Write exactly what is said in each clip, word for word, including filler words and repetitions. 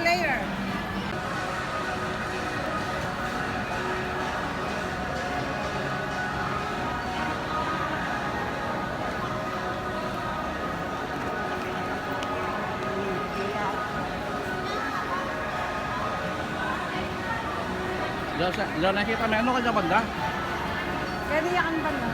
Layer. Diyan sa, diyan nakita menu ka diyan banda? Kaya niya kan banda.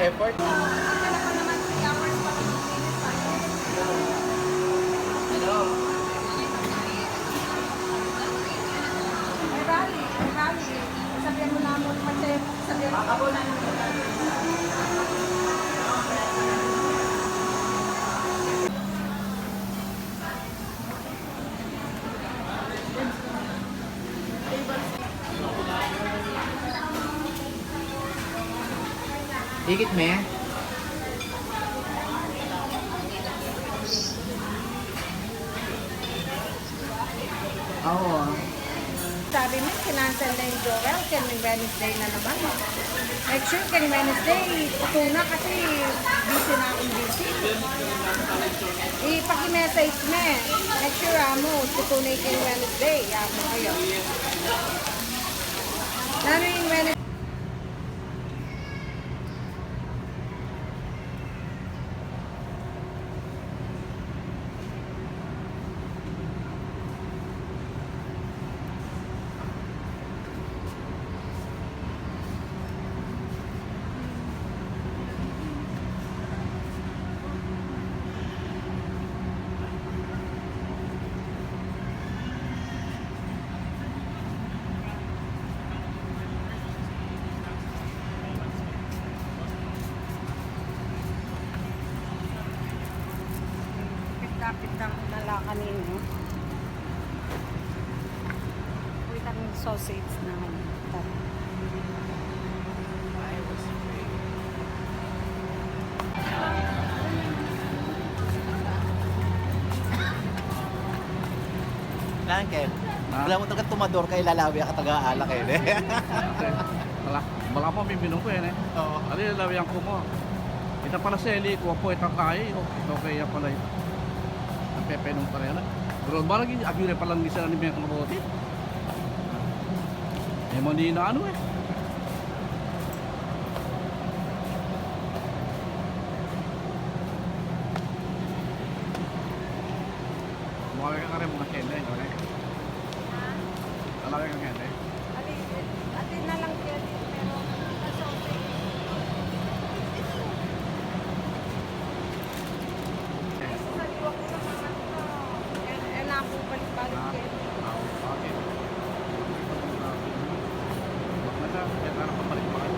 Effort. Hello. May rally, may rally. Sabihan mo na mo, pati sabihan mo. Ikit me. Oo. Sabi mo, kinansel na yung Joel, keng Wednesday na naman. Make sure keng Wednesday, tutu na kasi busy na akong busy. Ipaki-message me. Make sure, amo, tutu na yung keng Wednesday. Amo kayo. Nanu yung Wednesday? Lapit-lapit lang na lang kanino. Wait, ang sausage na ngayon. Tara. Nangke, ha? Alam mo talaga, tumador ka, ilalawi ka talaga alak, e, ne? Wala, wala mo, miminum ko, e, ne? Oo. Ali, lalawian ku mu. Ita pala seli ku pu, ita kai, o, ita kaya pala ita. Ang pepenum pala yan, e. Bro, ba lagi, agyure pala ng isa ni Beng Mabuti. E, manina, anu, e. Mawag ka rin mga kende, no, ne? Ha? Mawag ka kende? Ati, ati na lang kende, pero sa liwak ko na mga, e, e, na ako balik-balik kende. Ah, okay. Wag na sa, kaya parang pabalik-balik.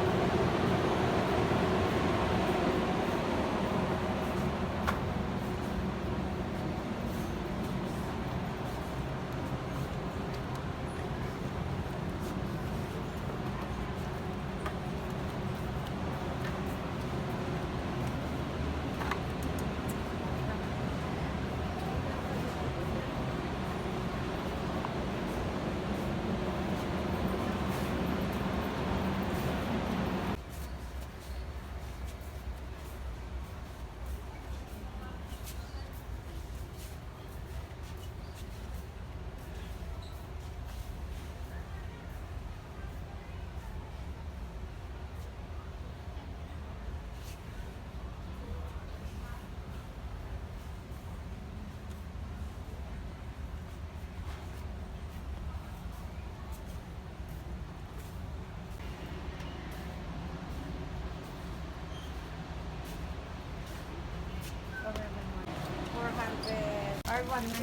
Three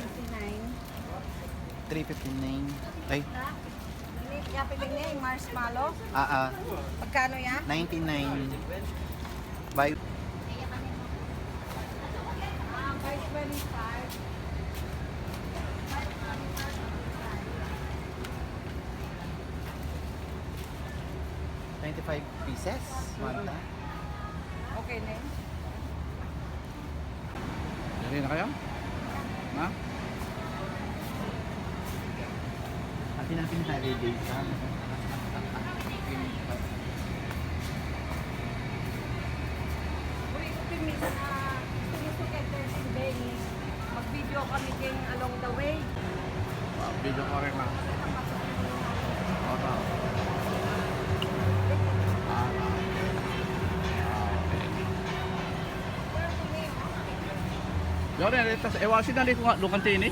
fifty-nine. Ay. Ini, ya, pili niya yung marshmallow. Ah, ah. Magkano yan? Ninety-nine. By Ah, by twenty-five. Twenty-five pieces? Marta? Okay na yun. Dali na kayo? Ha? Atin ang pinaka-ready sa Uy, pimis na, pimis na kay Benny. Mag-video kami king along the way. Ah, video ko rin, ma'am. Opo. Ah, ah. Ah, okay. Yun, eh, tas, eh, wala sila di ko nga, lukan tini.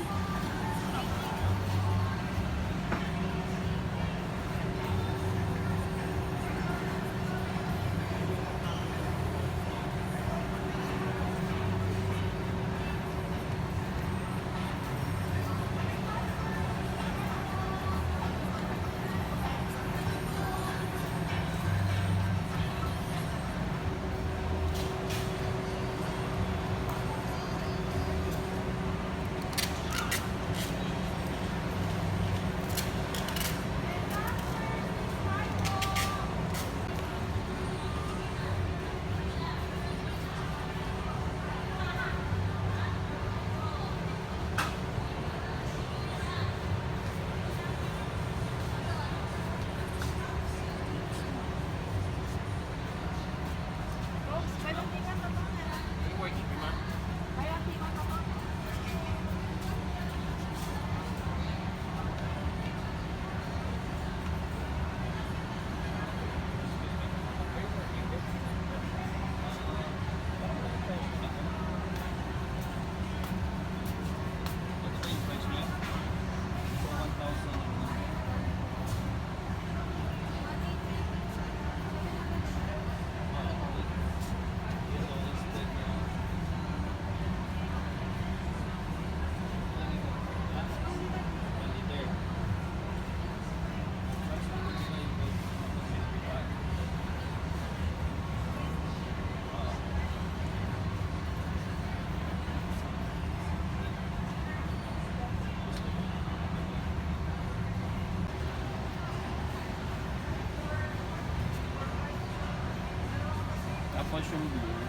Tapos yung blue.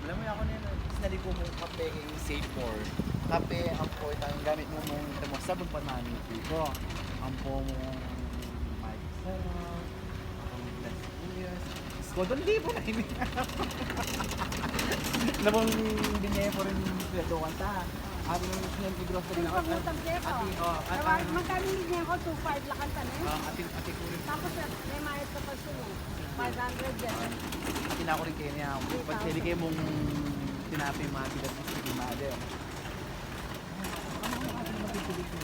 Alam mo, ako na yun, sinali ko mung kape king Save More. Kape, ampo itang gamit mu mung, ita mu, sabun panangan mu pu. Ampo mung Mike Sarap, ampo mung Las Sibuyas. Skodon libo na ini. Alam mo, binye ko rin sweldo kanta. Atin yung sinend ni grocery na. Pag-utang siya ko. Atin, oh, at, Tawa-, ah, magkano yung binye ko? Two five lang kanta na yun. Ah, atin, atin ko rin. Tapos, eh, may mayad ka pa siya, no? Five hundred yan. Atin ako rin kayo niya. Pag sili kayo mong tinapi, mga bigat ng sige, mahal eh. Ano ang ating mapipili ko?